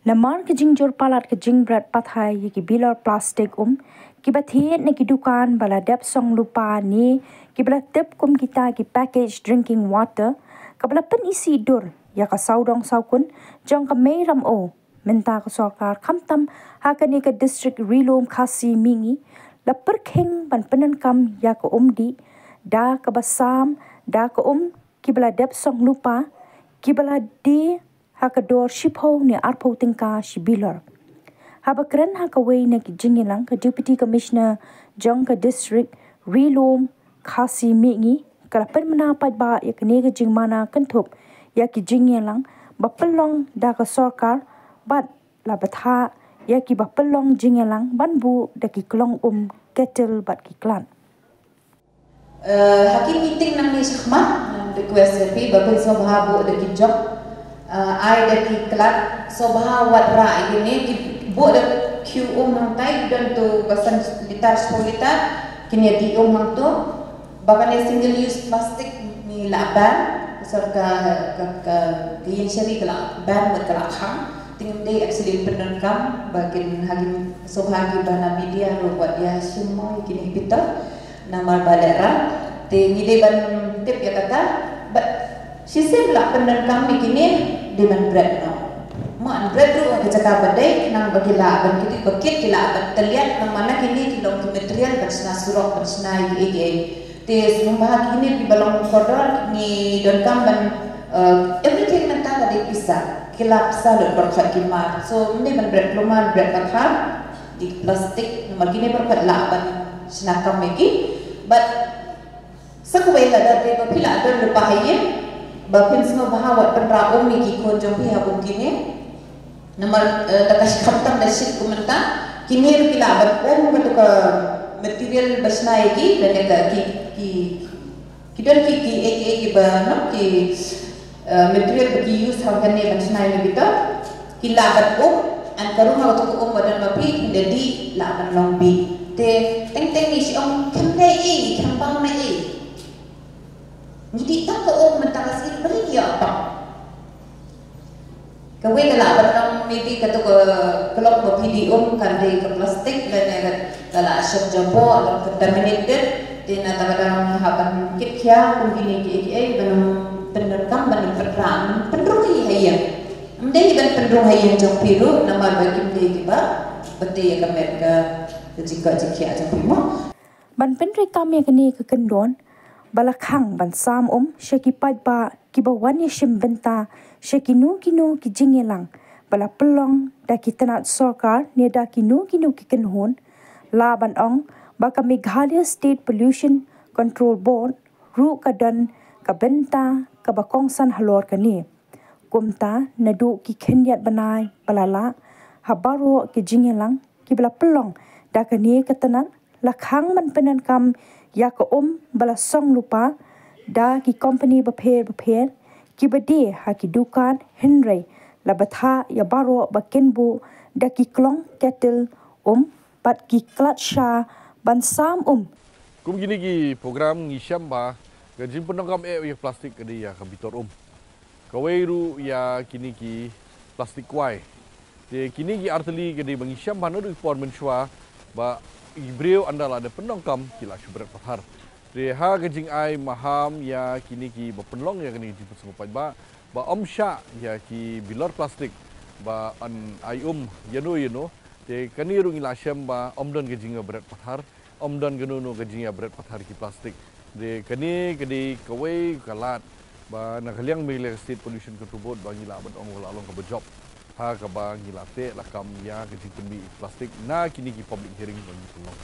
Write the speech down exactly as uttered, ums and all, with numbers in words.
Namar ka jingjur palat ka jingbret pathar ïa ki bilor plastik um, kiba thied na ki dukan ba la dep song lypa ne kiba la tip kum kita ki package drinking water, kaba la pynisih dur ïa ka sawdong sawkun jong ka mei Ramew. Mynta ka sorkar, khamtam ha kane ka district Ri-lum Khasi Mihngi, la pyrkhing ban pyndonkam ïa ka um dih da kaba sam da ka um kiba la dep song lypa, kiba la die ha ka dor shiphew ne arphew tyngka shi bilor. Haba kren ha kawei na ki jingïalang, ka Deputy Commissioner jong ka district Ri-lum Khasi Mihngi ka la pynbna paidbah ïa kane ka jingmana kynthup ïa ki jingïalang ba pynlong da ka sorkar bad la bthah ïa kiba pynlong jingïalang ban buh da ki klong um, kettle bad ki klat. Eh, ha ki meeting nangne shakhmat, ngan request ïa phi ba phin sngewbha buh da ki jok, eh, ai da ki klat, sngewbha wad rah ïa kine, ki buh da ki um hangtai, don tu ba san litar, shiphew litar, kin ïa dih um hangto. Ba kane single use plastic ngi la ban, sorkar ka, ka, ka ïing shari ka la ban bad ka la khang. Te ngim dei actually pyndonkam, ba kin, ha kin sngewbha kiba na media ruh wat ïa shim mo ïa kine ki bitor. Namar ba lehrain te ngi dei ban tip ïa kata, bad shisien la pyndonkam ïa kine, dei ban bret noh. Mo, yn bret ruh ha ka jaka ba dei, khnang ba ki lah ban kit, ba kit ki lah ban tylliat, namar na kine ki long ki material ban shna surok, ban shna ïa kiei kiei. Te sngewbha kine kiba long kordor, ngi donkam ban, eh, everything mynta ka dei pisa. Ki lah pisa lut baroh khoit ki mar. So, ym dei ban bret kulmar, bret pathar, dei plastik, namar kine baroh khoit lah ban shna kam ïa ki. Bad sa kawei lada dei ba phi lah don lypa ha ïing, ba phin sngewbha wat pynrah um ïa ki khun jong phi ha kum kine. Namar, eh, da ka shi khamtam da shit kum mynta, kine ruh ki lah ban um kato ka material ba shna ïa ki, lane ka ki, ki, ki don ki, ki, eh, ki, eh, kiba, no, ki, eh, material ba ki use ha kane ban shna ïa ki bitor, ki lah ban um, and ka rung ha kato ka um ba don ma phi, ynda dih lah ban long bih. Te teng teng ngi shu ong khlem dei ei, khlem bang na ei. Ngi dih tang ka um mynta ka sngi, balei ngi ïoh bang? Kawei ka lah ban long maybe kato ka klong ba phi dih um kan dei ka plastik lane ka, ka lah shong jaboh, long contaminated. Te na kata ka daw ngi hap ban kit khia kum kine kiei kiei ban ym pyndonkam, ban ym pynrah, ban ym pynrung hi ha ïing. Ym dei hi ban pynrung ha ïing jong phi ruh namar ba kim dei kiba, ba tei ïa ka met ka, ka jingkoit jingkhiah jong phi mo. Ban pyntreikam ïa kane ka kyndon ba la khang ban sam um sha ki paidbah kiba wan ïashim bynta sha kino kino ki jingïalang ba la pynlong da ki tnat sorkar ne da kino kino ki kynhun, lah ban ong ba ka Meghalaya State Pollution Control Board ruh ka don ka bynta kaba kongsan halor kane. Kumta naduh ki khyndiat bnai ba la lah, ha baroh ki jingïalang kiba la pynlong da kane ka tnat, la khang ban pyndonkam ïa ka um ba la song lypa da ki kompani bapher bapher kiba die ha ki dukan, hynrei la bthah ïa baroh ba kin buh da ki klong kettle um bad ki klat sha ban sam um. Kum kine ki program ngi shem ba ka jingpyndonkam eh ïa plastik ka dei ïa ka bitor um. Kawei ruh ïa kine ki plastik kwai. Te kine ki artylli ka dei ba ngi shem ba naduh ki por mynshuwa ba i briew ynda la dep pyndonkam ki la shu bret pathar. Te ha ka jingai maham ïa kine kiba pynlong ïa kane ka jingpynsngewbha paidbah ba ym shah ïa ki bilor plastik ba yn ai um ïano ïano. Te kane ruh ngi la shem ba ym don ka jingïabret pathar, ym don kano kano ka jingïabret pathar ki plastik. Te kane ka dei kawei ka lad ba na ka liang Meghalaya State Pollution Control Board ba ngi lah ban ong ba la long kaba jop ha kaba ngi la teh lakam ïa ka jingpynbih plastik na kine ki public hearing ba ngi pynlong.